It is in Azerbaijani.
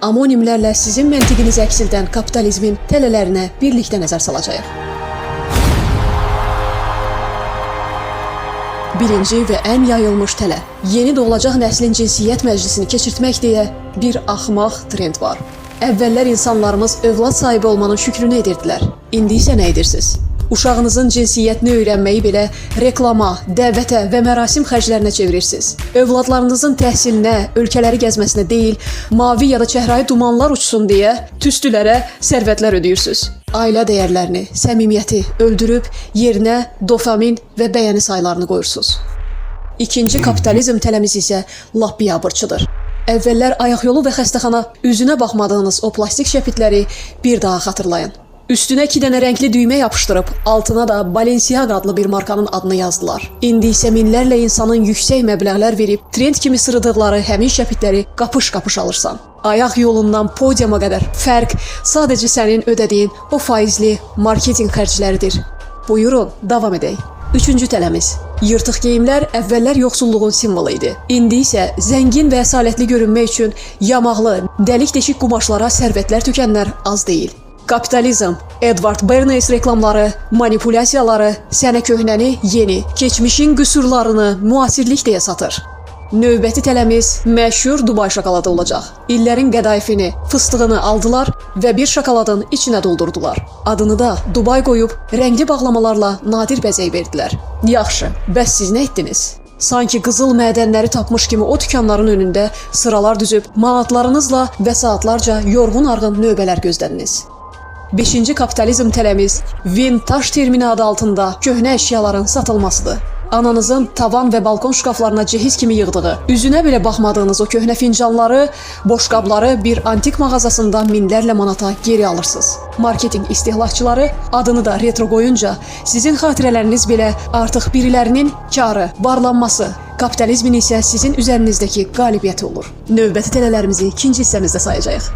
Omonimlərlə sizin məntiqinizi əks edən kapitalizmin tələlərinə birlikdə nəzər salacağıq. Birinci və ən yayılmış tələ. Yeni doğulacaq nəslin cinsiyyət məclisini keçirtmək deyə bir axmaq trend var. Əvvəllər insanlarımız övlad sahibi olmanın şükrünü edirdilər. İndi isə nə edirsiniz? Uşağınızın cinsiyyətini öyrənməyi belə reklama, dəvətə və mərasim xərclərinə çevirirsiniz. Övladlarınızın təhsilinə, ölkələri gəzməsinə deyil, mavi ya da çəhrayı dumanlar uçsun deyə tüstülərə sərvətlər ödəyirsiniz. Ailə dəyərlərini, səmimiyyəti öldürüb yerinə dopamin və bəyəni saylarını qoyursunuz. İkinci kapitalizm tələmiz isə lap biabırçıdır. Əvvəllər ayaq yolu və xəstəxana üzünə baxmadığınız o plastik şəpitləri bir daha xatırlayın. Üstünə 2 dənə rəngli düymə yapışdırıb, altına da Balenciaga adlı bir markanın adını yazdılar. İndi isə minlərlə insanın yüksək məbləğlər verib trend kimi sırıdıqları həmin şəpitləri qapış-qapış alırsan. Ayaq yolundan podiuma qədər fərq sadəcə sənin ödədiyin o faizli marketinq xərcləridir. Buyurun, davam edək. Üçüncü tələmiz. Yırtıq geyimlər əvvəllər yoxsulluğun simvolu idi. İndi isə zəngin və əsalətli görünmək üçün yamaqlı, dəlik-deşik qumaşlara sərvətlər tökənlər az deyil. Kapitalizm, Edward Bernays reklamları, manipulyasiyaları sənə köhnəni yeni, keçmişin qüsurlarını müasirlik deyə satır. Növbəti tələmiz məşhur Dubay şokoladı olacaq. İllərin qədayıfını, fıstığını aldılar və bir şokoladın içinə doldurdular. Adını da Dubay qoyub rəngli bağlamalarla nadir bəzək verdilər. Yaxşı, bəs siz nə etdiniz? Sanki qızıl mədənləri tapmış kimi o dükanların önündə sıralar düzüb manatlarınızla və saatlarca yorğun-arğın növbələr gözlədiniz. Beşinci kapitalizm tələmiz vintaj termini adı altında köhnə əşyaların satılmasıdır. Ananızın tavan və balkon şkaflarına cehiz kimi yığdığı, üzünə belə baxmadığınız o köhnə fincanları, boşqabları bir antik mağazasında minlərlə manata geri alırsınız. Marketinq istehlakçıları adını da retro qoyunca sizin xatirələriniz belə artıq birilərinin karı, varlanması, kapitalizmin isə sizin üzərinizdəki qalibiyyəti olur. Növbəti tələlərimizi ikinci hissəmizdə sayacağıq.